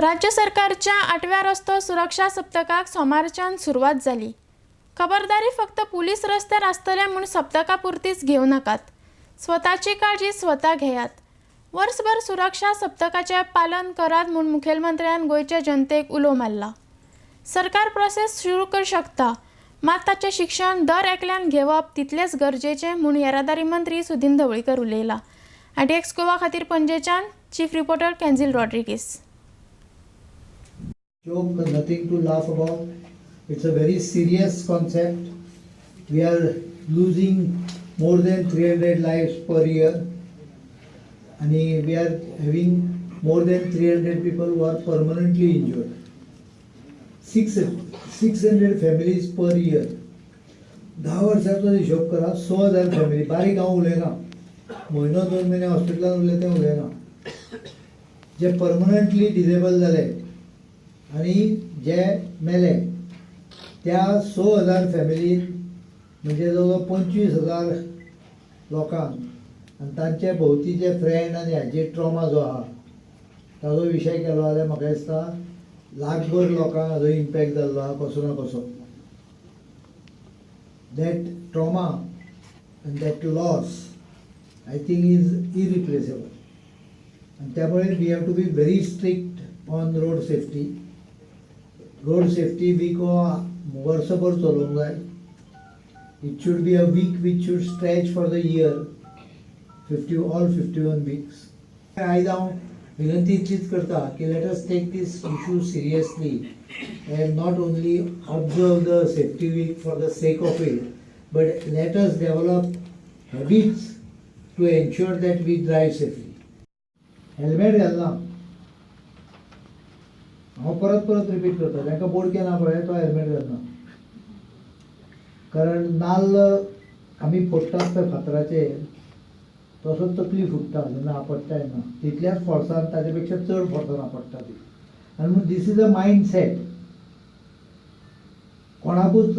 राज्य सरकारच्या 8व्या रस्तो सुरक्षा सप्तकाक सोमारच्यान सुरवात जाली. खबरदारी फक्त पुलीस रस्त्यार आसतले म्हूण सप्तका पुरतीच घेवं नाकात, स्वताची काळजी स्वता घेयात. वर्सभर सुरक्षा सप्तकाचें पालन करात म्हूण मुखेलमंत्र्यान गोंयच्या जनतेक उलो मारला. सरकार प्रोसेस सुरू करूं शकता, मात ताचें शिक्षण दर एकल्यान घेवप तितलेंच गरजेचें म्हूण येरादारी मंत्री सुदिन ढवळीकर उलयला. आरटीएक्स गोवा खातीर पणजेच्यान chief reporter Kenzil Rodrigues. Joke, nothing to laugh about. It's a very serious concept. We are losing more than 300 lives per year, and we are having more than 300 people who are permanently injured. 600 families per year. 10 वर्सांचो हिशोब करा, 6000 family. बारीक हांव उलयना, म्हयनो 2 म्हयने हॉस्पिटलान उरले ते उलयना. जे परमनंटली डिजेबल जाले आनी जे मेले, त्या 6000 फॅमिलीन म्हणजे जवळ जवळ 25,000 लोकांक आनी तांचे भोंवतीचे फ्रेंड आनी हाजे ट्रॉमा जो आहा ताजो विशय केलो जाल्यार म्हाका दिसता लाखभर लोकांक हाजो इम्पॅक्ट जाल्लो आहा कसो ना कसो. That trauma and that loss, I think, is irreplaceable. आनी त्यामुळे we have to be very strict on road safety. Road safety week हो वर्सभर चलोवंक जाय. It should be a week which should stretch for the year, 50 all 51 weeks. आयज हांव विनंती इतलीच करता की let us take this issue seriously and not only observe the safety week for the sake of it, but let us develop habits to ensure that we drive safely. Helmet घालना. हांव परत परत रिपीट करता, तांकां बोडकें ना पळय, तो helmet घालना. कारण नाल्ल आमी फोडटात पळय फातराचेर, तसो तकली फुट्टा जेन्ना आपडटा तेन्ना. तितल्याच फोर्सान, ताजे पेक्षा चड फोर्सान आपडटा ती. आनी म्हणून this is a mindset. कोणाकूच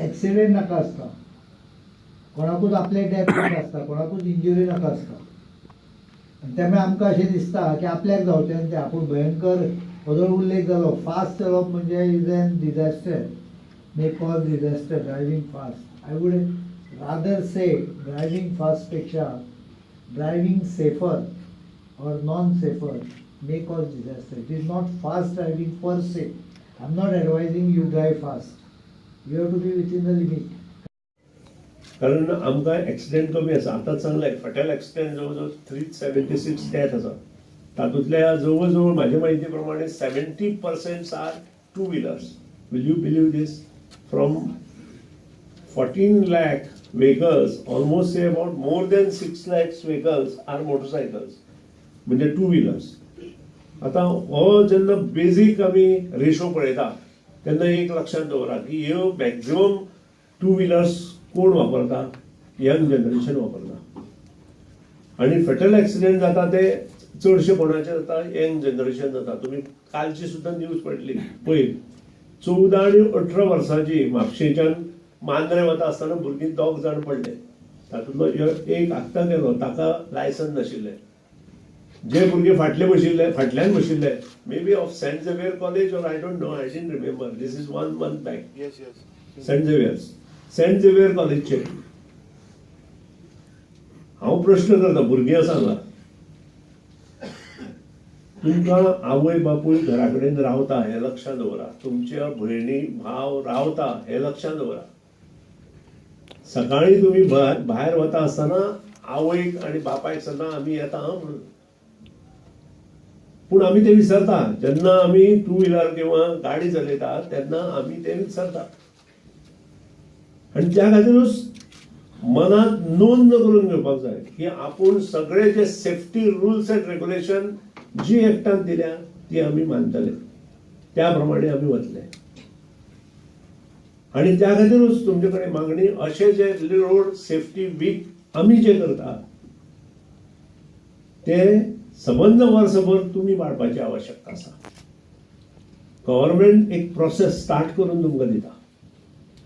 एक्सिडेंट नाका आसता, कोणाकूच आपले डेथ नाका आसता, कोणाकूच इंजुरी नाका आसता. आनी त्यामुळे आमकां अशें दिसता की आपल्याक जावचें आनी तें आपूण भयंकर. हो उल्लेख जालो, फास्ट चलोवप म्हणजे is an disaster, may cause disaster, driving fast. I would rather say driving fast पेक्षा driving safer or non safer may cause disaster. It is not fast driving per se. I am not advising you drive fast. You have to be within the limit. कारण आमकां accident कमी आसा. आतां सांगलें, fatal accident जवळ जवळ 376 death आसा. तातूंतल्या जवळ जवळ म्हाजे म्हायती प्रमाणे 70% are two wheelers. Will you believe this? From 14 lakh vehicles, almost say about more than 6 lakhs vehicles are motorcycles, म्हणजे टू व्हिलर्स. आतां हो जेन्ना बेजीक आमी रेशो पळयता तेन्ना एक लक्षांत दवरा की ह्यो मॅक्झिमम टू व्हिलर्स कोण वापरता? यंग जनरेशन वापरता. आनी फेटल एक्सिडेंट जाता ते चडशे कोणाचे जाता? यंग जनरेशन जाता. तुमी कालची सुद्दां न्यूज पडली पयर, 14 आनी 18 वर्सांची म्हापशेच्यान मांद्रे वता आसतना भुरगीं दोग जाण पडले. तातूंतलो एक आत्तां गेलो, ताका लायसन नाशिल्लें. जे भुरगे फाटले बशिल्ले, फाटल्यान बशिल्ले, maybe of Saint Xavier College or I don't know, I didn't remember, this is one month back. Yes. Saint Xavier's, Saint Xavier कॉलेजचे. हांव प्रश्न करता, भुरगीं आसा हांगा, तुमकां आवय बापूय घरा कडेन रावता हें लक्षांत दवरा. तुमच्या भयणी भाव रावता हें लक्षांत दवरा. सकाळी तुमी भायर वता आसतना आवयक आनी बापायक सदां आमी येता हां म्हणून. पूण आमी ते विसरता. जेन्ना आमी टू व्हिलर किंवा गाडी चलयता तेन्ना आमी ते विसरता. आनी त्या खातीरूच मनात नोंद करून घेवपाक जाय की आपूण सगळे जे सेफ्टी रुल्स अँड रेग्युलेशन जी एक्टान दिल्या ती आमी मानतले, त्या प्रमाणे आमी वतले. आनी त्या खातीरूच तुमचे कडेन मागणी, अशे जे रोड सेफ्टी वीक आमी जे करता ते सबंद वर्सभर तुमी वाडपाची आवश्यकता आसा. गव्हर्मेंट एक प्रोसेस स्टार्ट करून तुमकां दिता.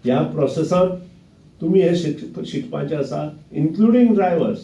ह्या प्रोसेसांत तुमी हें शिकपाचें आसा, इन्क्लुडींग ड्रायव्हर्स.